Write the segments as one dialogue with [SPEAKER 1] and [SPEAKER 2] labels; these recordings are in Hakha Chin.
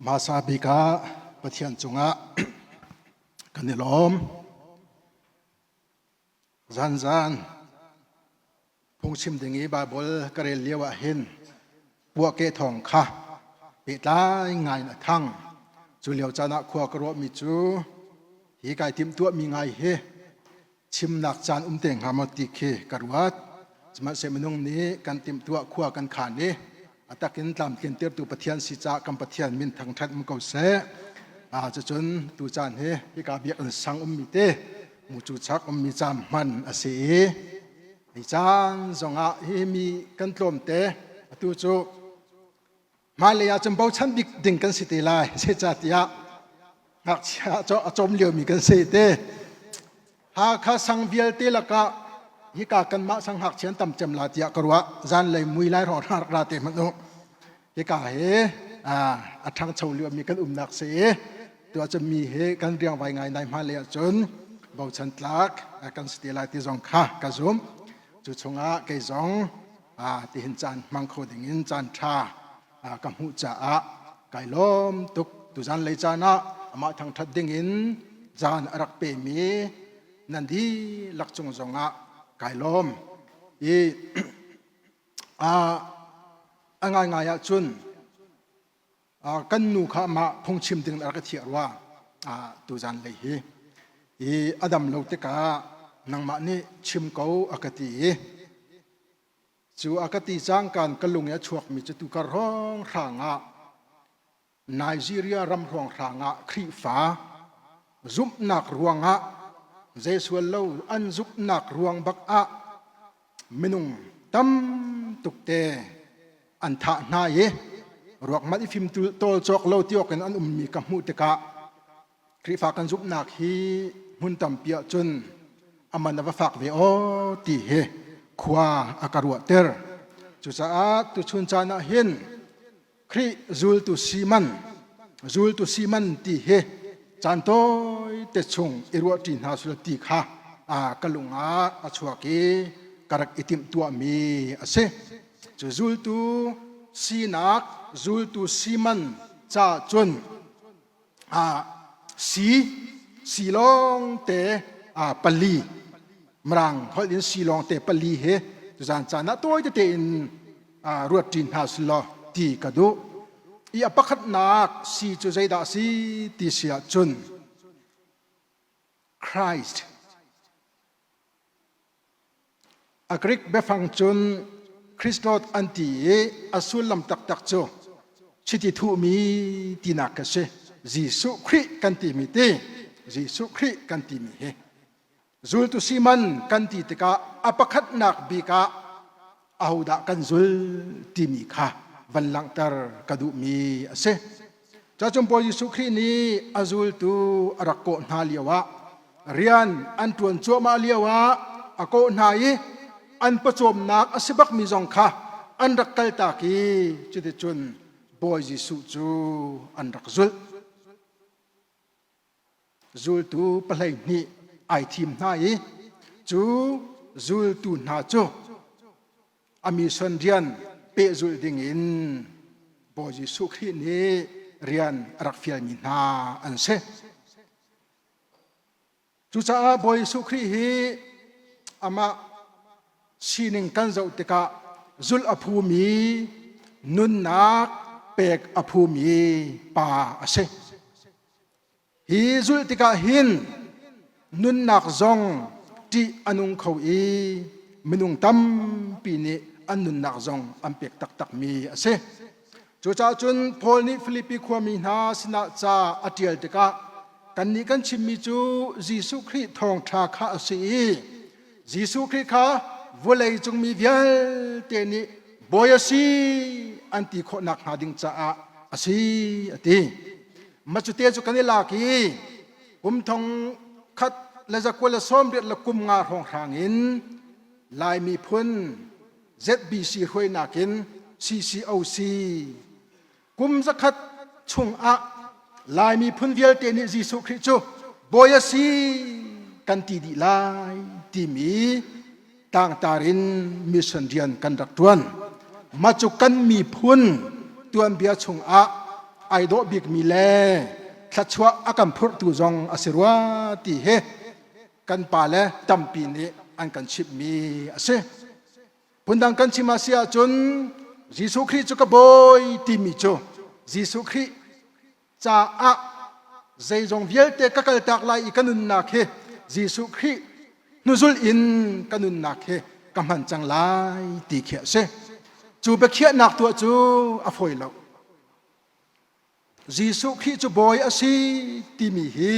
[SPEAKER 1] Hmasa bik ah Pathian cungah kan i lawm. Zanzan phungchim ding i Baibal ka rel lio ah hin puahkeh thawng kha pehtlai ngai in a thang. Cu lio caan ah khua ka ruahmi cu hi kai timhtuahmi ngai hi chimnak caan um te hnga maw ti khi ka ruat. Sihmanhsehlaw minung nih kan timhtuah khua kan khan i a takin tlamtlintertu Pathian si caah kan Pathian min thangṭhat um ko seh. Cucun tu caan hi hika biakinn sang ummi te mucu chak ummi caan hman a si i hi caan zongah hi mi kan tlawmte atu cu hmailei ah cun bochan bik ding kan si te lai zeicahtiah ngakchia a cawm liomi kan si te Hakha sang vialte lakah hika kanmah sang ngakchia an tam cem la tiah ka ruah zanlei mui lai hrawng rak ra te hmanh u hika hi a ṭhangcho liomi kan umnak si i tu ahcun mi hi kan riangvai ngai nai hmailei ahcun bochan tlak kan si te lai ti zong kha ka zumh cu chungah kei zong tihin caan hmang kho dingin caan ṭha ka hmuh caah kai lawm tuk. Tuzan lei caan ah amah thangṭhat dingin caan a rak pemi nan dihlak cung zongah kai lawm. I a ngaingai ahcun kan nu kha amah phungchim ding a rak i thiah rua tuzan lei hi. I a dam lo tikah nangmah nih chim ko a ka ti i Cu a ka ti cangkaan ka lung i a chuakmi cu tukar hrawnghrang ah Nigeria ram hrawnghrang ah Khrihfa zumhnak ruangah zei sual lo an zumhnak ruang bak ah minung tam tuk te an thah hna i ruak mat i fim tawl cawk lo ti awk in an ummi ka hmuh tikah Khrihfa kan zumhnak hi hmun tampi ahcun a man a va fak ve aw ti hi khua a ka ruahter. Cucaah tuchun caan ah hin Khrih zultu si man, zultu si man ti hi caan tawi te chung i ruahṭi hna sula ti kha ka lung ah a chuak i ka rak i timhtuahmi a si. Cu zultu sinak, zultu si man ca cun si si lawngte pali mirang holh in si lawngte pali hi tuzan caan ah tawi tete in ruat ṭin hna selaw ti ka duh i a pakhatnak si cu zeidah si ti si ahcun Christ A Greek biafang cun Christos an ti i a sullam taktak cu chiti thuhmi tinak a si. Jesuh Khrih kan timi ti, Jesuh Khrih kan timi hi. Zultu Simon kan ti tikah a pakhatnak bik ah ahodah kan zul timi kha van langhter ka duhmi a si. Cacun Bawi Jesuh Khrih nih a zultu a rak kawh hna lioah rian an ṭuan cuahmah lioah a kawh hna i an pawcawmnak a si bakmi zong kha an rak kaltak i cuticun Bawi Jesuh cu an rak zulh. Zultu 12 ai thim hna i cu zultu hna cu a mission rian pehzulh dingin Bawi Jesuh Khrih nih rian a rak fialmi hna an si. Cucaah Bawi Jesuh Khrih hi amah sining kan zoh tikah zulh a phumi nunnak pek a phumi pa a si. Hi zulh tikah hin nunnak zong ṭih a nung kho i minung tampi nih an nunnak zong an pek taktakmi a si. Cucaah cun Paul nih Filipi khuami hna sinah ca a ṭial tikah kannih kan chimmi cu Jesuh Khrih thawngṭha kha a si i Jesuh Khrih kha vawlei cung mi vialte nih Bawi a si an ti khawh nakhnga ding caah a si a ti. Mah cute cu kan i lak i kum thong khat le zakua le sawmriat le kum nga hrawnghrang in Lai miphun ZBC hruainak in CCOC kum zakhat chungah Lai miphun vialte nih Jesuh Khrih cu Bawi a si kan ti dih lai timi tlangtar in mission rian kan rak ṭuan. Mah cu kan miphun tuanbia chungah ai dawh bikmi le thluachuah a kan phurhtu zong a si rua ti hi kan pale tampi nih an kan chimhmi a si. Phundang kan chim a si ahcun Jesuh Khrih cu ka bawi timi cu Jesuh Khrih caah zeizong vialte ka kaltak lai i ka nunnak hi Jesuh Khrih hnuzul in ka nunnak hi ka hman cang lai ti khi a si. Cu biakhiahnak tuah cu a fawi lo. Jesuh Khrih cu bawi a si timi hi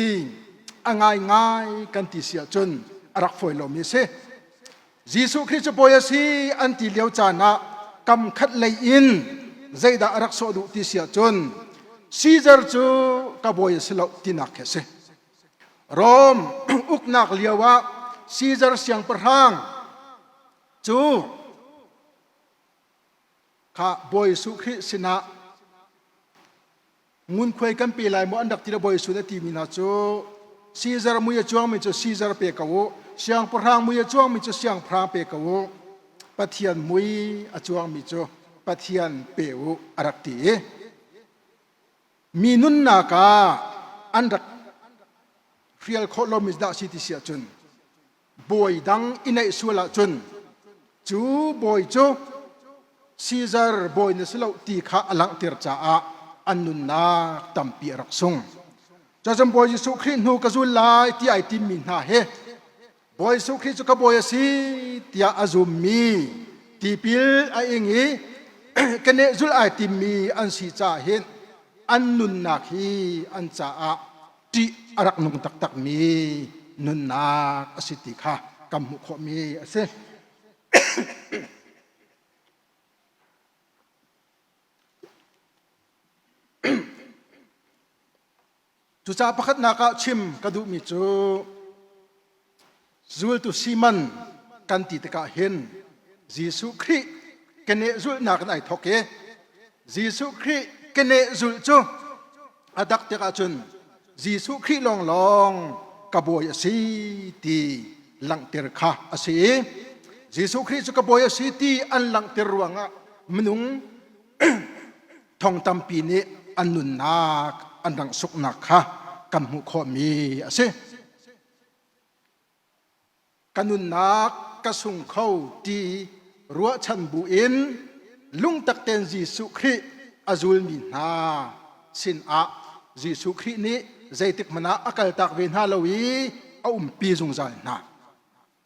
[SPEAKER 1] a ngaingai kan ti si ahcun a rak fawi lomi a si. Jesuh Khrih cu bawi a si an ti lio caan ah kam khat lei in zeidah a rak sawh duh ti si ahcun Caesar cu ka bawi a si lo tinak khi a si. Rom uknak lio ah Caesar siangpahrang cu kha Bawi Jesuh Khrih sinah Ngunkhuai kan pe lai maw an rak ti le Bawi Jesuh nih a timi hna cu Caesar mui a cuangmi cu Caesar pe ko u, siangpahrang mui a cuangmi cu siangpahrang pe ko u, Pathian mui a cuangmi cu Pathian pe u a rak ti i mi nunnak ah an rak hrial khawh lomi dah si ti si ahcun bawi dang i neih sual ahcun cu bawi cu Caesar bawi na si lo ti kha a langhter caah an nunnak tampi a rak sung. Cun Bawi Jesuh Khrih hnu ka zul lai ti ai timmi hna hi Bawi Jesuh Khrih cu ka bawi a si tiah a zummi tipil a ing i ka neh zulh ai timmi an si caah hin an nunnak hi an caah ṭih a rak nung taktakmi nunnak a si ti kha kan hmuh khawhmi a si. Cucaah pakhatnak ah chim ka duhmi cu Zultu Simon kan ti tikah hin Jesuh Khrih keneh zulhnak in ai thawk i Jesuh Khrih keneh zulh cu a dak tikah cun Jesuh Khrih lawnglawng ka bawi a si ti langhter kha a si i Jesuh Khrih cu ka bawi a si ti an langhter ruangah minung thong tampi nih an nunnak an rangh suknak kha kan hmuh khawhmi a si. Ka nunnak ka sung kho ti ruahchan bu in lungtak tein Jesuh Khrih a zulmi hna sinah Jesuh Khrih nih zeitik hmanh ah a kaltak ve hna lo i a umpi zungzal hna.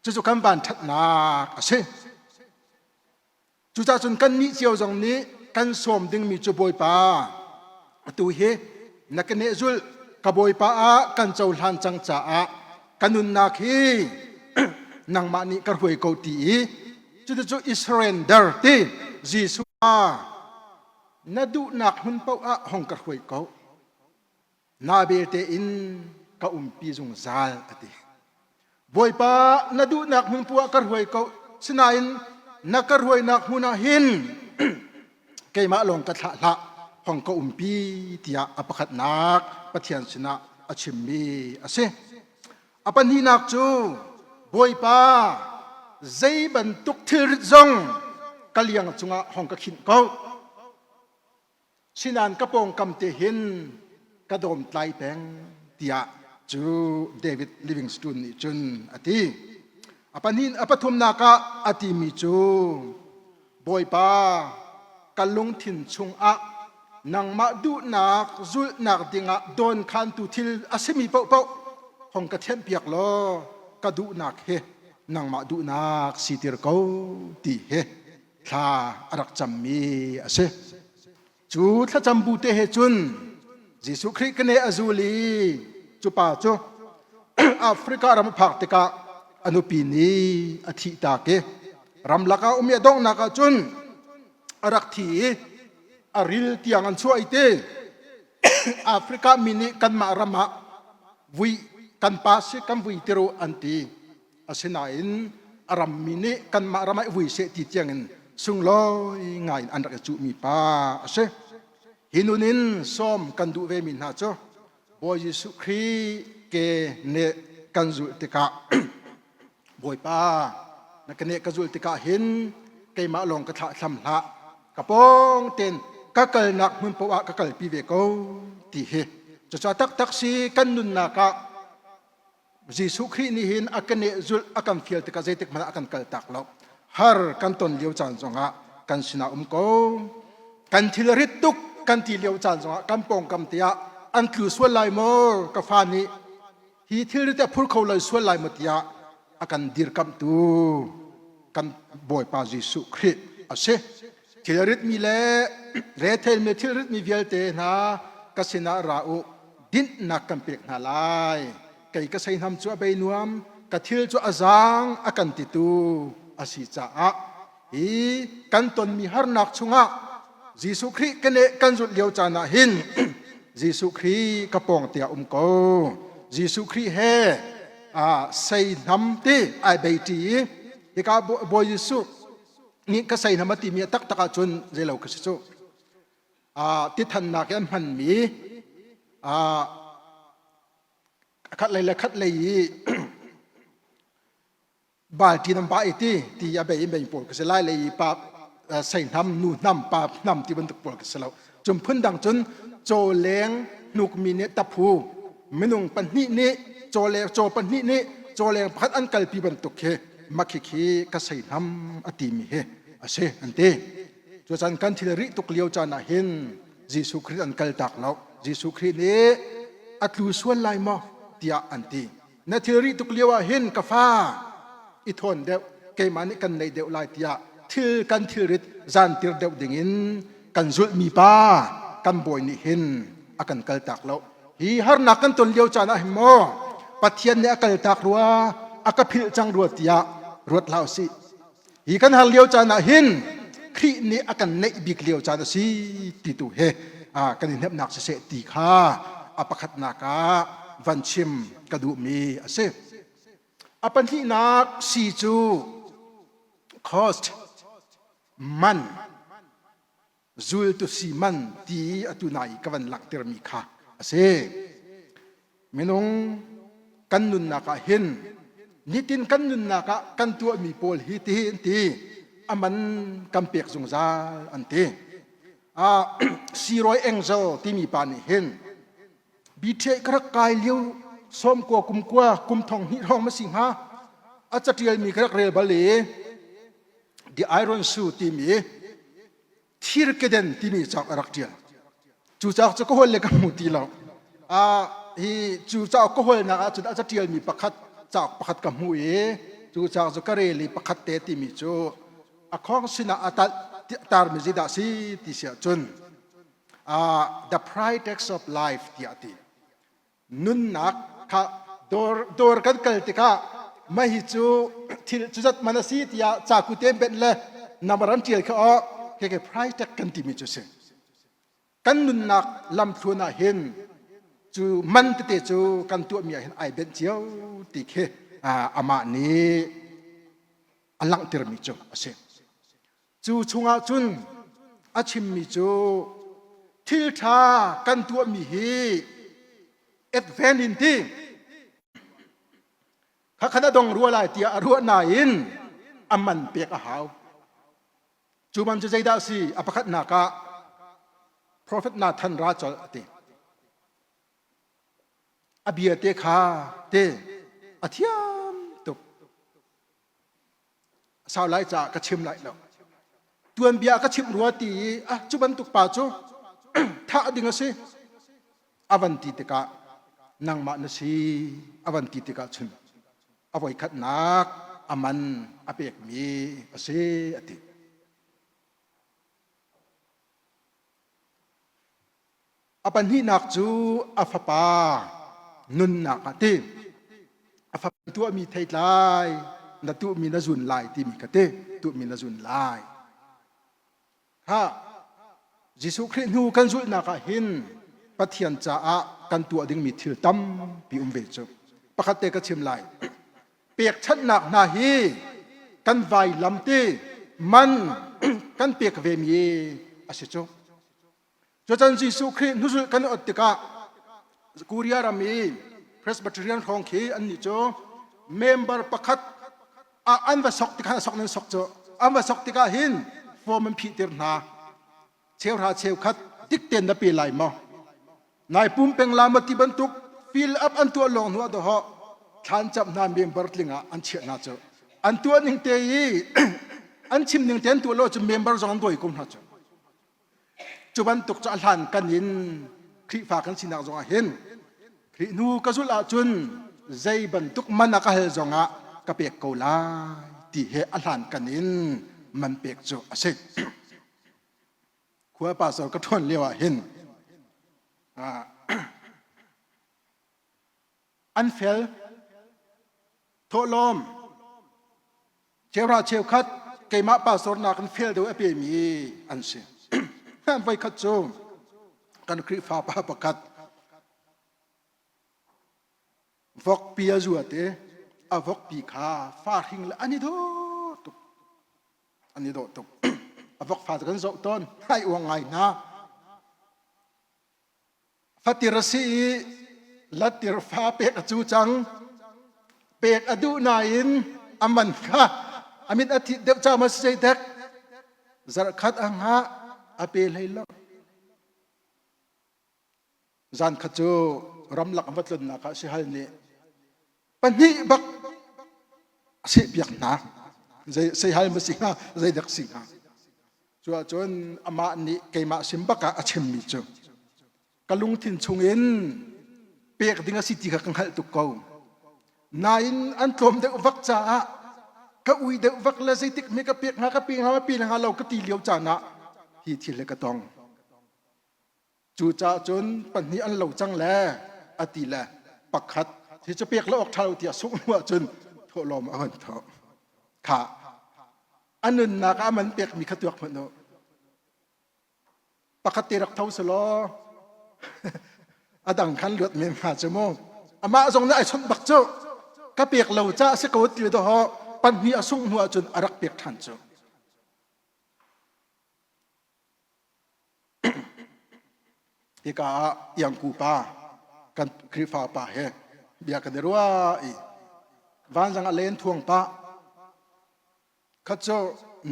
[SPEAKER 1] Cucu kan vanṭhatnak a si. Cucaah cun kannih cio zong nih kan sawm dingmi cu Bawipa, atu hi na ka nehzulh, ka Bawipa ah kan cohlan cang caah ka nunnak hi nangmah nih ka hruai ko ti i cuticu i surrender ti Jesuh na duhnak hmun paoh ah hong ka hruai ko. Na belte in ka umpi zungzal a ti. Bawipa na duhnak hmun poah ka hruai ko sinain na ka hruainak hmun ah hin keimah lawng ka thlah hlah hong ka umpi tiah a pakhatnak Pathian sinah a chimmi a si. A pahnihnak cu Bawipa zei bantuk thilrit zong ka liang cungah hong ka khinh ko. Sinain ka pawngkam te hin ka dawmtlai peng tiah cu David Livingstone nih cun a ti. A pahnih a pathumnak ah a timi cu Bawipa ka lungthin chungah nangmah duhnak zulhnak dingah dawnkhantu thil a simi paohpaoh hong ka thianhpiak law ka duhnak hi nangmah duhnak sitir ko ti hi thla a rak cammi a si. Cu thlacam bu te he cun Jesuh Khrih kane a zul i cu pa cu Africa ram a phak tikah a nupi nih a thih tak i ramlak ah um i a donghnak ah cun a rak thi i a ril tiang an chuah i ti Africa mi nih kanmah ram ah vui kan pa si kan vui tiru an ti. Asinain a rammi nih kanmah ram ah i vui seh ti tiangin sunglawi ngai in an rak i cuhmi pa a si. Hi nun in sawm kan duh vemi hna cu Bawi Jesuh Khrih ke neh kan zulh tikah Bawipa na ka neh ka zulh tikah hin keimah lawng ka thlah thlam hlah ka pawng ten Ka kalnak hmun paoh ah ka kalpi ve ko ti hi. Cucaah taktak si kan nunnak ah Jesuh Khrih nih hin a kan zulh a kan fial tikah zeitik hmanh ah a kan kaltak lo. Har kan ton lio caan zongah kan sinah um ko. Kan thil rit tuk kan ti lio caan zongah kan pawngkam te ah an tlu sual lai maw ka fa nih hi thil rit a phur kho lo sual lai maw tiah a kan dirkamhtu kan Bawipa Jesuh Khrih a si. Thil ritmi le rethelmi thil ritmi vialte hna ka sinah ra u dinhnak kan pek hna lai. Kei ka seihnam cu a bei nuam, ka thil cu a zaang a kan titu a si caah hi kan tonmi harnak chungah Jesuh Khrih kan kan zulh lio caan ah hin Jesuh Khrih ka pawng te ah um ko. Jesuh Khrih he seihnam ti ai bei ṭi i hika Bawi Jesuh nih ka seihnam a timi a taktak ahcun zeilo ka si cu. Tithannak i an hmanmi khat lei le khat lei i balṭi nan ba i ti ti a bei in bei pawl ka si lai lei i pa seihnam nu hnam pa hnam ti bantuk pawl ka si lo cun phundang cun cawleng hnukmi nih taphu minung pahnih nih cawleng caw pahnih nih cawleng pakhat an kalpi bantuk khi makhi khi ka seihnam a timi hi a si an ti cucan kan thil rih tuk lio caan ah hin Jesuh Khrih an kal tak lo Jesuh Khrih nih a tlu sual lai maw tiah an ti Na thil rih tuk lio ah hin ka fa i thawn deuh keimah nih kan neih deuh lai tiah thil kan thilrit zantir deuh dingin kan zulhmi pa kan bawi nih hin a kan kaltak lo. Hi harnak kan ton lio caan ah hin maw Pathian nih a kaltak rua a ka philh cang rua tiah ruat hlah usih. Hi kan har lio caan ah hin Khrih nih a kan neih bik lio caan a si ti tu he kan i hnemhnak siseh ti kha a pakhatnak ah van chim ka duhmi a si. A pahnihnak si cu cost man zultu si man ti atu nai ka van langhtermi kha a si. Minung kan nunnak ah hin nitin kan nunnak ah kan tuahmi pawl hi ti an ti a man kan pek zungzal an ti. Ah Siroy Angel timi pa nih hin BTA ka rak kai lio sawmkua kum kua kum thong hnih hrawng ma si hnga a catialmi ka rak rel bal i The Iron Shoe timi thir keden timi cauk a rak ṭial. Cu cauk cu ka hawl le ka hmu ti lo. Ah, hi cu cauk ka hawlnak ahcun a caṭialmi pakhat cauk pakhat ka hmu i cu cauk cu ka rel i pakhat te timi cu a khong sinah a tarmi zeidah si ti si ahcun ah, the price tax of life tiah a ti. Nunnak kha dawr, dawr kan kal tikah mah hi cu thil cuzat man a si tiah caku te benh le number an ṭial kha aw keke price tag kan timi cu si. Kan nunnak lamthluan ah hin cu man tete cu kan tuahmi ah hin ai benh cio ti khi amah nih a langhtermi cu a si. Cu chungah cun a chimmi cu thil ṭha kan tuahmi hi advent in ti kha khan a dong rua lai tiah a ruah nain a man pek a hau. Cu man cu zeidah a si? A pakhatnak ah Prophet Nathan ra colh a ti. A bia te kha te a thiam tuk. Sau lai caah ka chim lai lo. Tuanbia ka chimh rua ti i ah cu bantuk pa cu thah ding a si. A van ti tikah nangmah na si a van ti tikah chun a voikhatnak a man a pekmi a si a ti. A pahnihnak cu a fapa nunnak ah ti. A fapa tuahmi theitlai na tuhmi na zun lai timi ka ti. Tuhmi na zun lai. Ha Jesuh Khrih hnu kan zulhnak ah hin Pathian caah kan tuah dingmi thil tampi um ve cu. Pakhat te ka chim lai. Pekchanhnak hna hi kan vailam ti man kan pek ve mi a si cu. Cucan Jesuh Khrih hnuzulh kan ot tikah Korea ram i Presbyterian hrawng khi annih cu member pakhat ah an va sok tikah sok nan sok cu an va sok tikah hin form an phihtir hna. Cheuhra cheukhat dik tein na pe lai maw? Nai pum peng la maw ti bantuk fill up an tuah lawng hnu ah dawhawh thlan camh hna member tling ah an chiah hna cu. An tuah ning te i an chim ning te an tuah lo cu member zong an dawi ko hna cu. Cu bantuk cu a hlan kan in Khrihfa kan sinak zong ah hin Khrih hnu ka zulh ahcun zei bantuk man a ka hal zong ah ka pek ko lai ti he a hlan kan in man pek cu a si. Khua pastor ka ṭuan lio ah hin an fel thawhlawm cheuhra cheukhat keimah pastor nakin fel deuh a pemi an si. Voikhat cu kan Khrihfa pa pakhat vokpi a zuat i a vokpi kha fa hring le an i dawh tuk. An i dawh tuk. A vokfa cu kan zoh tawn. Ai uang ngai hna. Fatir a si i latir fa pek a cu cang. Pek a duh nain a man kha a mit a thit deuh caah ma si zeitek zarhkhat a hngah a pe hlei lo. Zan khat cu ramlak an va tlunnak ah sihal nih pahnih bak a sehpiak hna. Zei seihal ma si hnga zeidek si hnga. Cu ahcun amah nih keimah sim bak ah a chimmi cu ka lungthin chungin pek ding a si ti kha ka hngalh tuk ko. Nain an tlawm deuh vak caah ka ui deuh vak le zeitik hme ka pek hnga ka pe hnga ma pe hnga lo ka ti lio caan ah hi thil hi ka tong. Cucaah cun pahnih an lo cang le a ti le pakhat hi cu pek lo awk ṭha lo tiah sungh hnu ahcun thawhlawm a hun thawh. Kha a nunnak ah a man pekmi kha tuak hmanh u. Pakhat te rak tho selaw a dang khan luat men hnga cu mu. Amah zong nih ai chawnh bak cu ka pek lo caah si ko ti dawh pahnih a sungh hnu ahcun a rak pek ṭhan cu. Hika ah Iangku pa kan Khrihfa pa he bia kan i ruah i vanzang a len thuang pah khat cu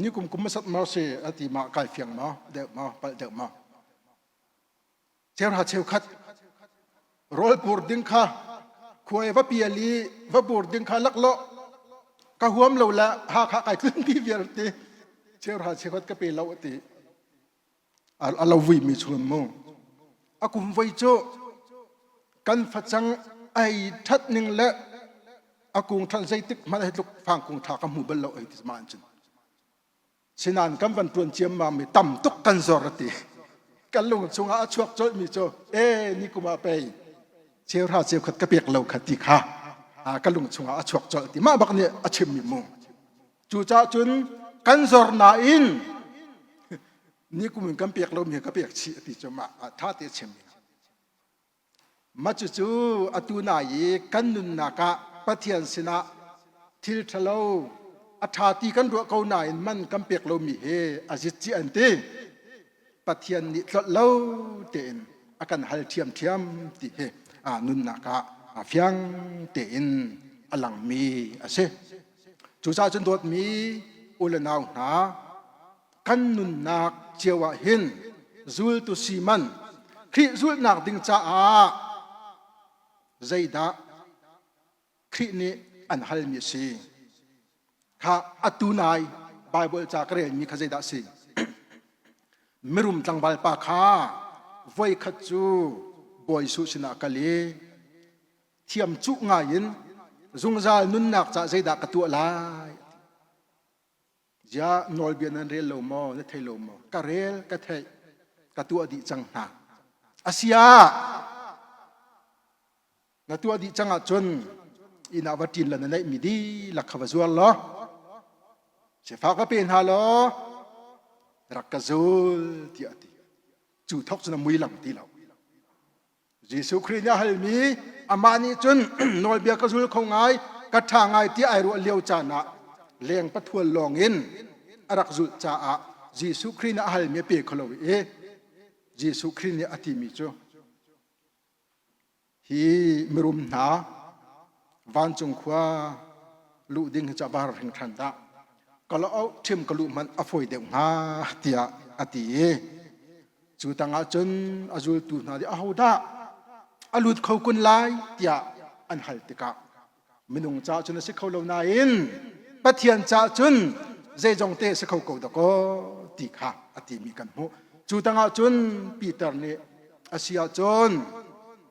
[SPEAKER 1] ni kum kum masat mar si a ti ma kai fiang ma deuh ma palh deuh ma cheuhra cheukhat rawl bur ding kha khuai va pial i va bur ding kha laklawh ka huam lo le Hakha kai tlun ti vial ti cheuhra cheukhat ka pe lo ti a lo vui mi chun mu a kum voi cu kan facang ai that ning le a kung than zeitik hmanh hi tluk fang kung tha ka hmu bal lo ai ti ma an cun Sinain kan van ṭuan ciammam mi tam tuk kan zor a ti. Kan lung chungah a chuak colhmi cu e ni kum ah pei cheuhra cheukhat ka pek lo kha ti kha ka lung chungah a chuak colh ti mah bak nih a chimmi mu. Cucaah cun kan zor nain ni kum in kan pek lomi ka pek chih a ti cu mah tha te a chimmi. Mah cucu atu nai i kan nunnak ah Pathian sinah thil ṭhalo a ṭha ti kan ruah ko nain man kan pek lomi hi a zit ci an ti. Pathian nih tlolh lo tein a kan hal ṭhiamṭhiam ti hi nunnak ah fiang tein a langmi a si. Cucaah cun dawtmi u le nau hna, kan nunnak cio ah hin zultu si man Khrih zulhnak ding caah zeidah Khrih nih an halmi a si kha atu nai Bible ca ka relmi kha zeidah a si mirum tlangval pa kha voikhat cu Bawi Jesuh sinah kal i thiam cuh ngai in zungzal nunnak caah zeidah ka tuah lai Ziah nawlbia nan rel lo maw, na thei lo maw? Ka rel, ka theih, ka tuah dih cang hna. Asiah, na tuah dih cang ahcun inn ah va ṭin la na neihmi dihlak kha va zuar law, sifak va pe hna law, rak ka zul tiah a ti. Cu thawk cun a mui lang ti lo. Jesuh Khrih nih a halmi amah nih cun nawlbia ka zul kho ngai ka ṭha ngai tiah ai ruah lio caan ah leng pathual lawng in a rak zulh caah Jesuh Khrih nih a halmi a pe kho lo i Jesuh Khrih nih a timi cu hi mirum hna vancung khua luh ding hi cu a var hringhran dah ka lo ṭhim ka luh hmanh a fawi deuh hnga tiah a ti i. Cu tangah cun a zultu hna nih ahodah a lut kho kun lai tiah an hal tikah minung caah cun a si kho lo nain Pathian caah cun zeizong te a si kho ko dakaw ti kha a timi kan hmuh. Cu tangah cun Peter nih a si ahcun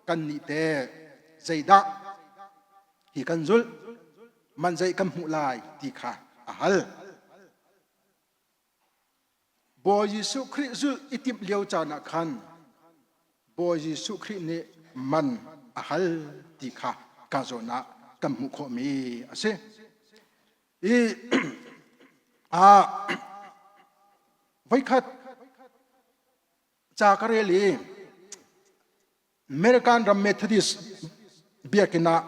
[SPEAKER 1] kannih te zeidah hi kan zulh man zei kan hmuh lai ti kha a hal. Bawi Jesuh Khrih zulh i timh lio caan ah khan Bawi Jesuh Khrih nih man a hal ti kha ka zawn ah kan hmuh khawhmi a si. I ah voikhat ca ka rel i American ram Methodist biakinn ah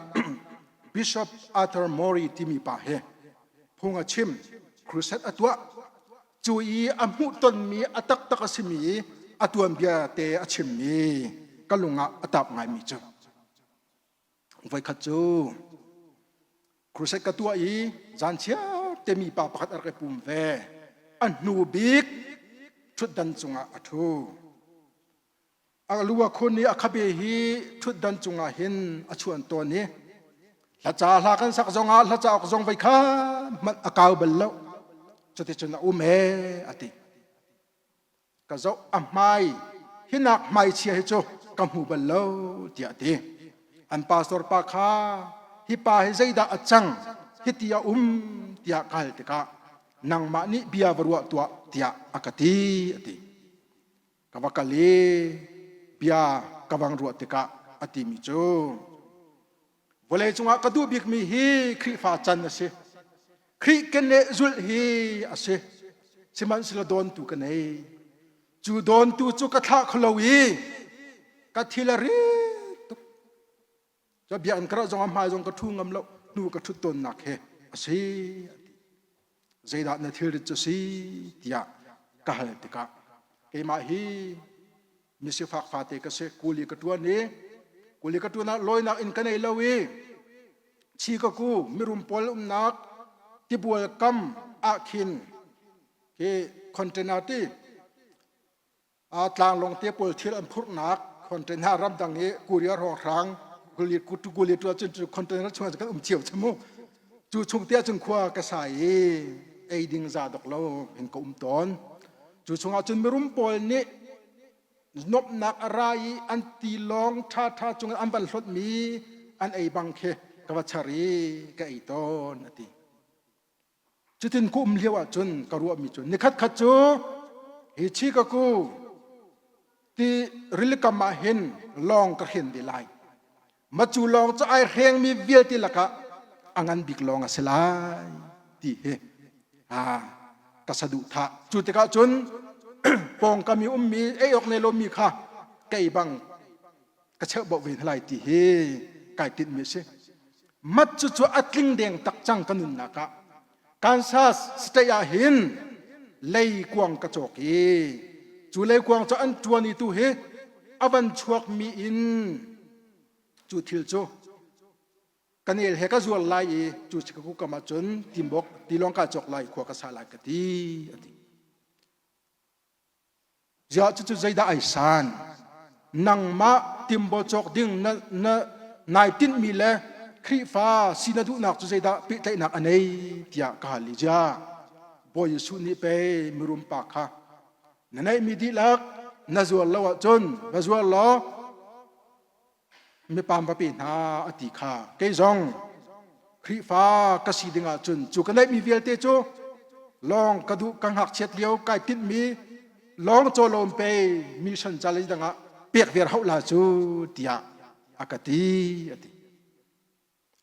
[SPEAKER 1] Bishop Arthur Murray timi pa he phung a chim, crusade a tuah. Cu i a hmuhtonmi a taktak a simi a tuanbia te a chimmi ka lung ah a tap ngaimi cu voikhat cu crusade ka tuah i zan chiar te mi pa pakhat a rak i pum ve. A hnu bik ṭhutdan cungah a ṭhu. A lu a khun i a khabe hi ṭhutdan cungah hin a chuan tawn i hlaca hla kan sak zongah hla cauk zong voi kha hmanh a kau bal lo. Cuticun a um ee a ti. Ka zoh a hmai hinak hmaichia hi cu ka hmu bal lo tiah a ti. An pastor pa kha hi pa hi zeidah a cang hiti a um tiah ka hal tikah nangmah nih bia va ruah tuah tiah a ka ti a ti. Ka va kal i bia ka vang ruah tikah a timi cu vawlei cungah ka duh bikmi hi Khrihfa can a si. Khrih keneh zulh hi a si. Sihmanhsehlaw dawntu ka nei. Cu dawntu cu ka thlah kholo i ka thil a rit tuk. Cu biakinn ka rat zong ah hmai zong ka ṭhu ngam lo hnu ka ṭhut tawnnak he a si. Zeidah na thilrit cu si tiah ka hal tikah keimah hi misifak fate ka si kuli ka ṭuan i kuli ka ṭuan ah lawinak inn ka nei lo i chi ka ku mirum pawl umnak tibual kam ah khin khi container ti tlanglawng te pawl thil an phurhnak container ramdang i Korea hrawnghrang kuli tu cun container chung kan um cio mu cu chung te cun khua ka sa i ei ding za dok lo in ka um tawn cu chungah cun mirum pawl nih nomhnak a ra i an tilawng ṭha ṭha cung an van hlot mi an ei bang khi ka va char i ka ei tawn a ti Cutin ka um lio ahcun ka ruahmi cu nikhat khat cu hi Chicago ti rilikam ah hin lawng ka hren ve lai. Macu lawng cu ai hrengmi vialte lakah a ngan bik lawng a si lai ti hi ka saduhthah. Cu tikah cun pawngkam i ummi ei awk nei lomi kha kei bang ka cheuhbauh ve hna lai ti hi kai tinhmi a si. Mat cu cu a tling deng tak cang ka nunnak ah. Kansas state ah hin leikuang ka cawk i cu leikuang cu an ṭuan i tu hi a van chuakmi in cu thil cu kanel he ka zuar lai i cu Chicago kam ah cun timbok tilawng ka cawk lai khua ka sa lai ka ti a ti. Ziah cucu zeidah ai san? Nangmah timbo cawk ding na, na nai tinhmi le Khrihfa si na duhnak cu zeidah pehtlaihnak a nei tiah ka hal i ziah Bawi Jesuh nih pei mirum pa kha na neihmi dihlak na zuar lo ahcun va zuar law mipam va pe hna a ti kha kei zong Khrihfa ka si ding ahcun cu ka neihmi vialte cu lawng ka duh ka ngakchiat lio kai tinhmi lawng cawlawm pe mission ca le dang ah pek viar hauh la cu tiah a ka ti a ti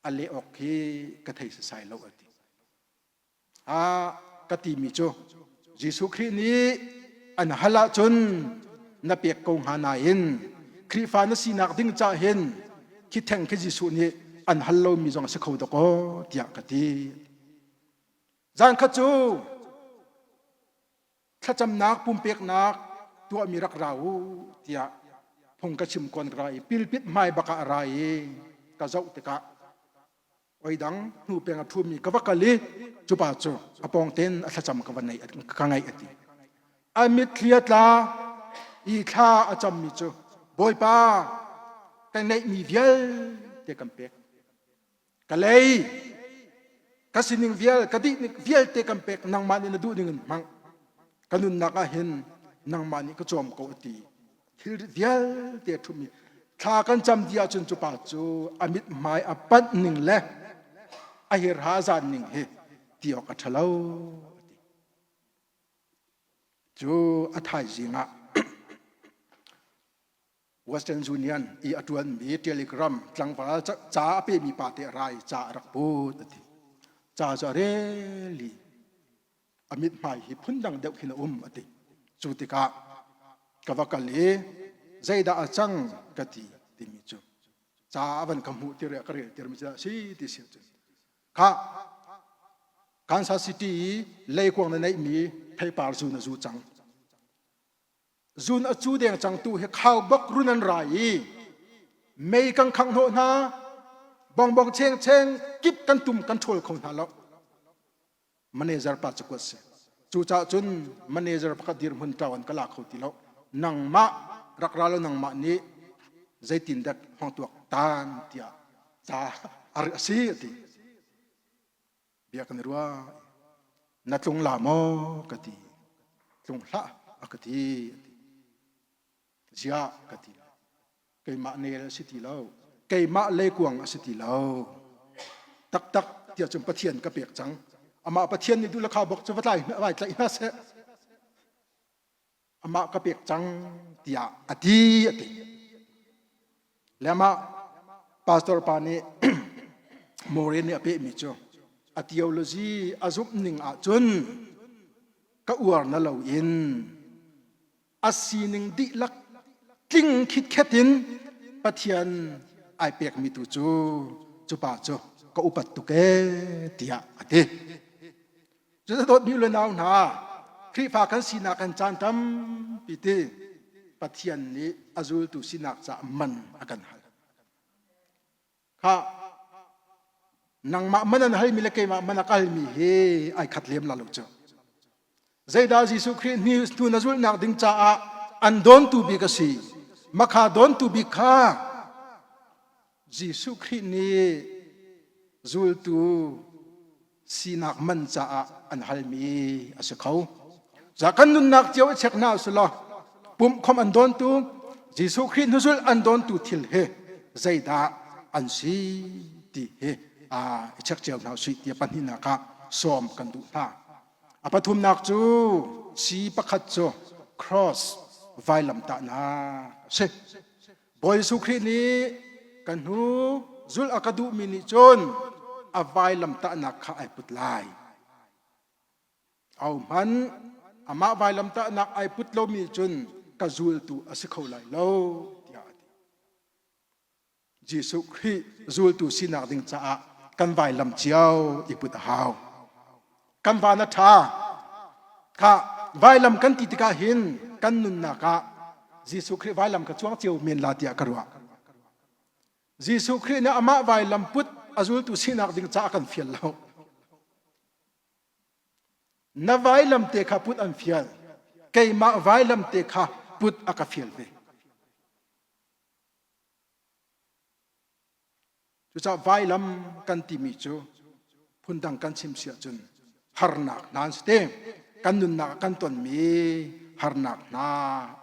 [SPEAKER 1] a leh awk khi ka thei sasai lo a ti A ka timi cu Jesuh Khrih nih an hal ahcun na pek ko hnga nain Khrihfa na sinak ding cah hin khi theng khi Jesuh nih an hal lomi zong a si kho dakaw tiah ka ti. Zan khat cu thlacamnak pumpeknak tuahmi rak ra u tiah phung ka chim kon ka ra i pilpit hmai bak ah a ra i ka zoh tikah oi dang hnu peng a ṭhumi ka va kal i cupa cu a pawng ten a thlacam ka va nei ka ngaih a ti a mitthli a tla. I thla a cammi cu Bawipa ka neihmi vialte kan pek. Ka lei ka sining vial ka dih vialte kan pek nangmah nih na duh ning in hmang. Ka nunnak ah hin nangmah nih ka cawm ko a ti. Thil vialte a ṭhummi thla kan cam dih ahcun cu pa cu a mithmai a panh ning le a hirha a zan ning hi ti awk a ṭhalo a ti. Cu a thaizing ah Western Union i a ṭuanmi Telegram tlangval ca a pemi pa te a ra i ca a rak put a ti. Ca cu a rel i a mithmai hi phundang deuh khin a um a ti. Cu tikah ka va kal i zeidah a cang ka ti timi cu ca a van ka hmuh tir ka rel tirmi cu si ti si cun kha Kansas City i leikuang na neihmi theipar zu na zu cang zun a cu deng cang tu hi khau bak run an rai i mei kan khangh hnawh hna bongbong cheng cheng kip kan tum kan ṭhawl kho hna lo manager pa cakuat si cucaah cun manager pakhat dirhmun ṭau an ka la kho ti lo nangmah rak ra lo nangmah nih zeitin dek hong tuak tan tiah ca a si a ti bia kan i ruah na tlung la maw ka ti tlung hlah a ka ti ziah ka ti keimah nel a si ti lo keimah leikuang a si ti lo taktak tiah cun Pathian ka pek cang amah Pathian nih duh le kha bok cu va tlai vai tlaih hna seh amah ka pek cang tiah a ti a ti le amah pastor pa nih More nih a pehmi cu a theology a zumh ning ahcun ka uar na lo in a sining dihlak tling khitkhet in Pathian ai pekmi tu cu cu pa cu ka upat tuk ee tiah a ti. Cu dawtmi le nau hna, Khrihfa kan sinak kan caan tampi ti Pathian nih a zultu sinak caah man a kan hal. Kha nangmah man an halmi le keimah man a kalmi hi ai khat lem la lo cu. Zeidah Jesuh Khrih hnu na zulhnak ding caah an dawntu bik a si. Makha dawntu bik kha Jesuh Khrih nih zultu sinak man caah an halmi a si kho. Za kan nunnak cio i check hna usulaw pumhkhawmh an dawntu Jesuh Khrih hnuzulh an dawntu thil hi zeidah an si ti hi i check cio hna usih tiah pahnihnak ah sawm kan duh hna. A pathumnak cu si pakhat cu cross vailamtahnak a si. Bawi Jesuh Khrih nih kan hnu zulh a ka duhmi nih cun a vailamtahnak kha ai put lai. Ahohmanh amah vailamtahnak ai put lomi cun ka zultu a si kho lai lo tiah a ti. Jesuh Khrih zultu sinak ding caah kan vailam cio i put a hau. Kan van a ṭha. Kha vailam kan ti tikah hin kan nunnak ah Jesuh Khrih vailam ka cuang cio men la tiah ka ruah. Jesuh Khrih nih amah vailam put a zultu sinak ding caah kan fial lo. Na vailam te kha put an fial. Keimah vailam te kha put a ka fial ve. Cucaah vailam kan timi cu phundang kan chim si ahcun harnak hna an si te. Kan nunnak ah kan tonmi harnak hna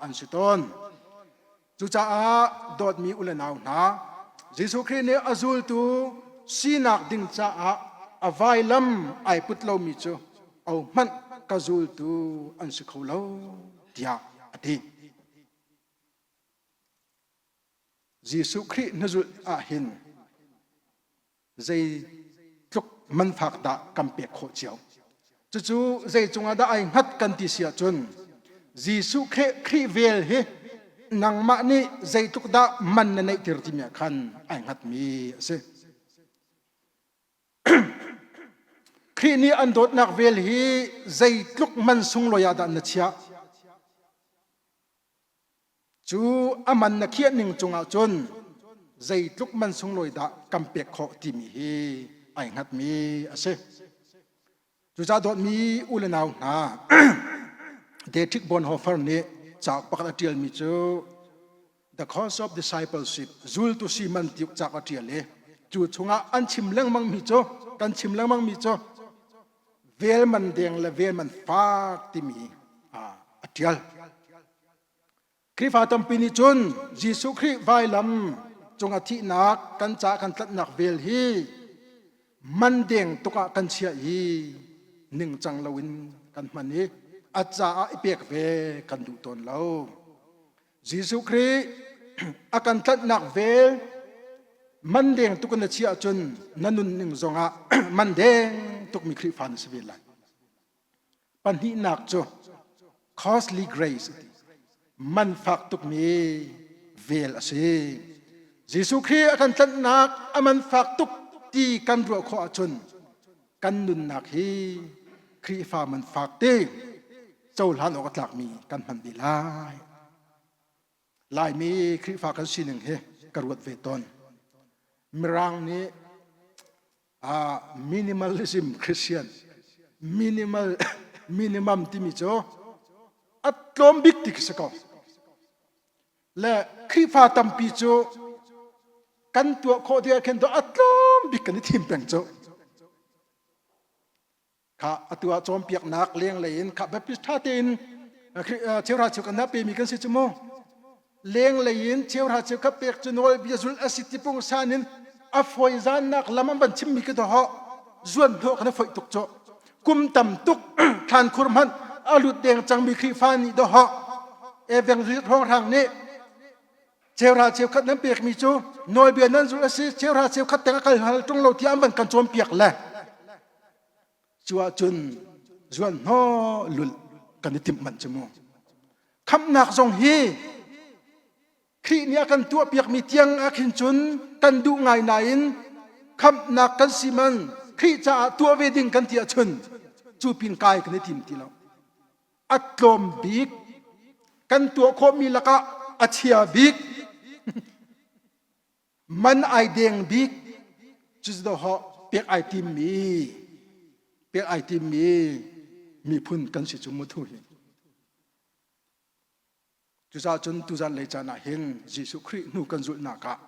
[SPEAKER 1] an si tawn. Cucaah dawtmi u le nau hna, Jesuh Khrih nih a zultu sinak ding caah a vailam ai put lomi cu ahohmanh ka zultu an si kho lo tiah a ti. Jesuh Khrih hnuzulh ahhin zeitluk manfak dah kan pek khawh cio. Cucu zei cungah dah ai hngat kan ti si ahcun Jesuh Khrih vel hi nangmah nih zeitluk dah man na neihtir timi ah khan ai hngatmi a si. Khrih nih an dawtnak vel hi zeitluk man sunglawi ah dah na chiah? Cu a man na khiah ning cungah cun zeitluk man sunglawi dah kan pek khawh timi hi ai hngatmi a si. Cucaah dawtmi u le nau hna, Dietrich Bonhoeffer nih Cauk pakhat a ṭialmi cu The Cost of Discipleship zultu si man ti cauk a ṭial i cu chungah an chim lengmangmi cu kan chim lengmangmi cu vel man deng le vel man fak timi a ṭial. Khrihfa tampi nih cun Jesuh Khrih vailam cung a thihnak kan ca kan tlanhnak vel hi man deng tuk ah kan chiah i ningcang loin kan hman i a caah i pek ve kan duh tawn lo. Jesuh Khrih a kan tlanhnak vel man deng tuk in na chiah ahcun na nunning zongah man deng tukmi Khrihfa na si ve lai. Pahnihnak cu costly grace a ti. Man fak tukmi vel a si. Jesuh Khrih a kan tlanhnak a man fak tuk ti kan ruah khawh ahcun kan nunnak hi Khrihfa man fak te cohlan awk a tlakmi kan hman ve lai. Laimi Khrihfa kan sining hi ka ruat ve tawn. Mirang nih uh, minimalism Christian minimal minimum timi cu a tlawm bik ti khi si ko. Le Khrihfa tampi cu kan tuah khawh ti ah khin a tlawm bik kan i thim peng cu. Kha atu ah cawnpiaknak lenglei in kha Baptist ṭha tein cheuhra cheu kan pemi kan si cu mu. Lenglei in cheuhra cheu kha pek cu nawlbia zulh a si ti pungsan in a fawi zannak lam an van chimmi ka doho zuan hnawh kan foih tuk cu. Kum tam tuk thlan khur hmanh a lut deng cangmi Khrihfa nih doho eveng hrawnghrang nih cheuhra cheukhat nan pekmi cu nawlbia nan zulh a si cheuhra cheukhat teng a kal hal ṭung lo tiah an van kan cawnpiak le Cu ahcun zuan hnawh lulh kan i timh manh cu mu. Khamhnak zong hi Khrih nih a kan tuahpiakmi tiang ah khin cun kan duh ngai nain khamhnak kan si man Khrih caah tuah ve ding kan ti ahcun cu pin kai kan i tim ti lo. A tlawm bik kan tuah khawhmi lakah a chia bik Man ai deng bik cucu pek ai timmi pek ai timmi miphun kan si cu mu thu hi. Cucaah cun tuzan lei caan ah hin Jesuh Khrih hnu kan zulhnak ah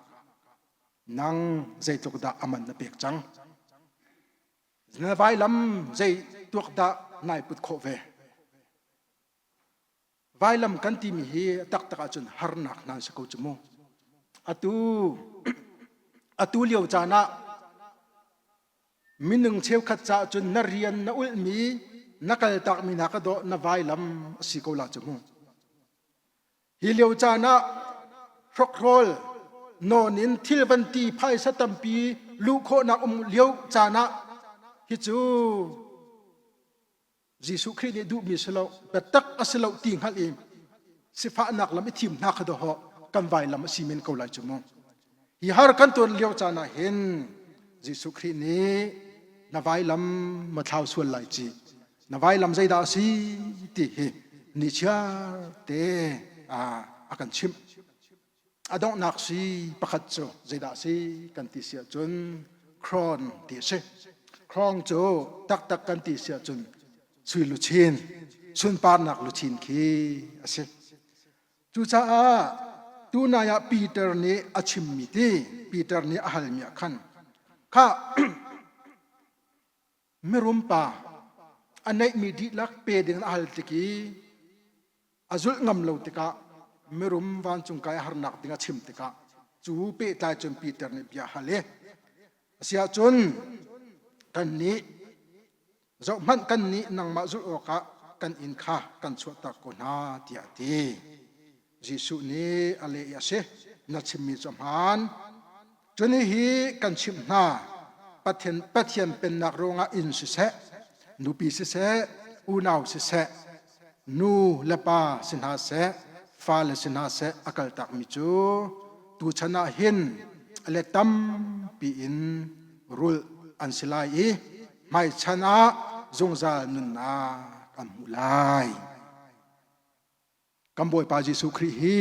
[SPEAKER 1] nang zeitluk dah a man na pek cang? Na vailam zei tuak dah nai put khawh ve? Vailam kan timi hi taktak ahcun harnak hna si ko cu mu. Atu atu lio caan ah minung cheukhat caah cun na rian na ulhmi na kaltakmi hna ka dawh na vailam a si ko la cu mu. Hi lio caan ah hrokhrawl nawn in thil van ti phaisa tampi luh khawhnak um lio caan ah hi cu Jesuh Khrih nih duhmi si lo, biatak a si lo ti hngalh i sifahnak lam i thim hna kha dawh kan vailam a si men ko lai cu mu. Hi har kan tuan lio caan ah hin Jesuh Khrih nih na vailam ma thlau sual lai ci, na vailam zeidah a si ti hi nichiar te a kan chimh. A donghnak si pakhat cu zeidah a si kan ti si ahcun crown ti a si. Crown cu taktak kan ti si ahcun sui luchin, sunparnak luchin khi a si. Cucaah tunai ah Peter nih a chimmi ti, Peter nih a halmi ah khan, kha mirum pa a neihmi dihlak pe ding a hal tik i a zulh ngam lo tikah mirum vancung kai a harnak ding a chim tikah cu pehtlai cun Peter nih bia hal i asiahcun kannih zohhmanh kannih nangmah zulh awkah kan inn kha kan chuahtak ko hna tiah a ti. Jesuh nih a leh i a si, na chimmi cu a hmaan. Cun hihi kan chimh hna, Pathian, Pathian pennak ruangah inn siseh, nupi siseh, unau siseh, nu le pa si hna seh, fale si hna seh a kaltakmi cu tuchan ah hin a let tampi in rulh an si lai i hmaichan ah zungzal nunnak an hmuh lai. Kan Bawipa Jesuh Khrih hi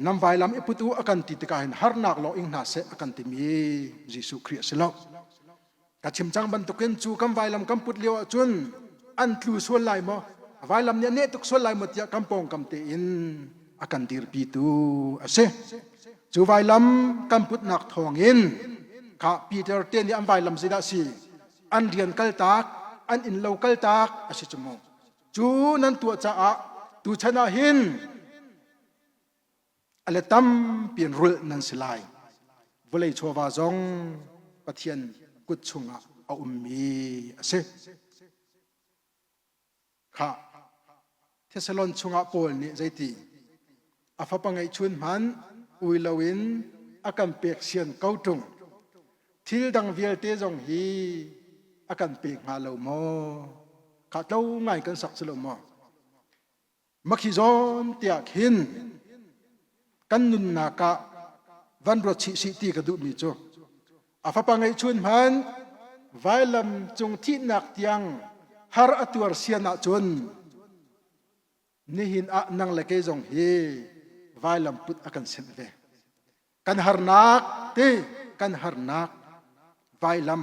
[SPEAKER 1] nan vailam i put u a kan ti tikah hin harnak lawng ing hna seh a kan timi Jesuh Khrih a si lo. Ka chim cang bantukin cu kan vailam kan put lio ahcun an tlu sual lai maw? Vailam nih a neh tuk sual lai maw tiah kan pawngkam tein a kan dirpitu a si. Cu vailam kan putnak thawngin kha Peter te nih an vailam zeidah si an rian kaltak an innlo kaltak a si cu mu. Cu nan tuah caah tuchan ah hin a le tampi in rulh nan si lai. Vawlei chawva zong Pathian kut chungah a ummi a si. Khah, Thesalon chungah Paul nih zeiti? A fapa ngeihchun hmanh ui loin a kan pek sian ko ṭung. Thil dang vialte zong hi a kan pe hnga lo maw? Khah tlo ngai kan sak si lo maw? Makhi zawn tiah khin kan nunnak ah van ruat chih sih ti ka duhmi cu a fapa ngeihchun hmanh vailam cung thihnak tiang har a tuar sian ahcun nihin ah nang le kei zong hi vailam put a kan senh ve. Kan harnak ti kan harnak vailam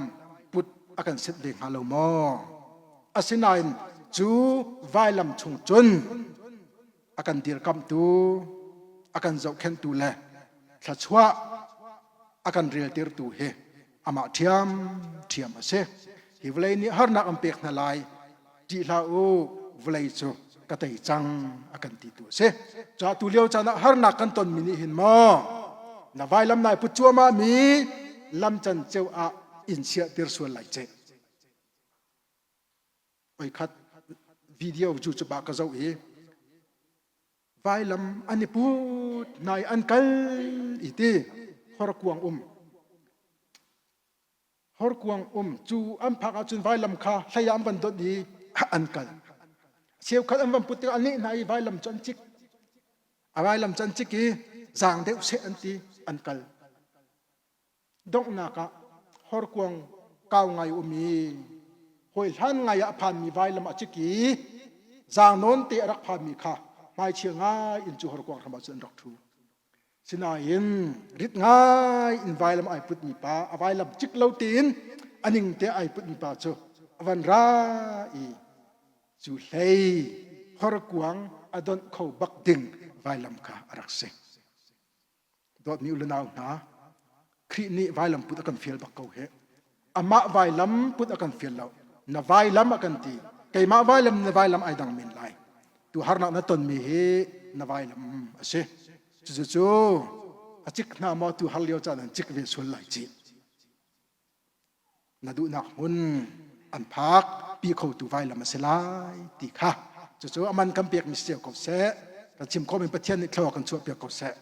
[SPEAKER 1] put a kan set ve hnga lo maw? Asinain cu vailam chung cun a kan dirkamhtu, a kan zohkhenhtu le thluachuah a kan reltirtu hi amah ṭhiamṭhiam a si. Hi vawlei nih harnak an pek hna lai, ṭih hlah u, vawlei cu ka tei cang a kan titu a si. Ca tu lio caan ah harnak kan tonmi nih hin maw na vailam nai put cuahmah mi lam can ceu ah in chiahtir sual lai ce. Oi khat video cu cu ba ka zoh i vailam an i put hna i an kal i ti horkuang um horkuang um cu an phak ahcun vailam kha hlei ah an van donh i an kal cheukhat an van put tikah an leh hna i vailam cu an cik a vailam cu an cik i zaang deuh seh an ti an kal Donghnak ah horkuang kau ngai um i hawihlan ngai ah a phanmi vailam a cik i zaangnawn te a rak phanmi kha hmaichia ngai in cu horkuang hram ah cun an rak ṭhu. Sinain rit ngai in vailam ai putmi pa a vailam cik lo tein a ning te ai putmi pa cu a van ra i cu hlei horkuang a donh kho bak ding vailam kha a rak si. Dawtmi u le nau hna, Khrih nih vailam put a kan fial bak ko hih. Amah vailam put a kan fial lo. Na vailam a kan ti. Keimah vailam na vailam ai dang men lai. Tu harnak na tonmi hi na vailam a si. Cucu cu a cik hna maw tu har lio caan an cik ve sual lai ci. Na duhnak hmun an phak pi khotu vailam a si lai ti kha cucu aman kan pekmi si cio ko seh. Kan chim khawhmi Pathian nih thlua kan chuah piak ko seh.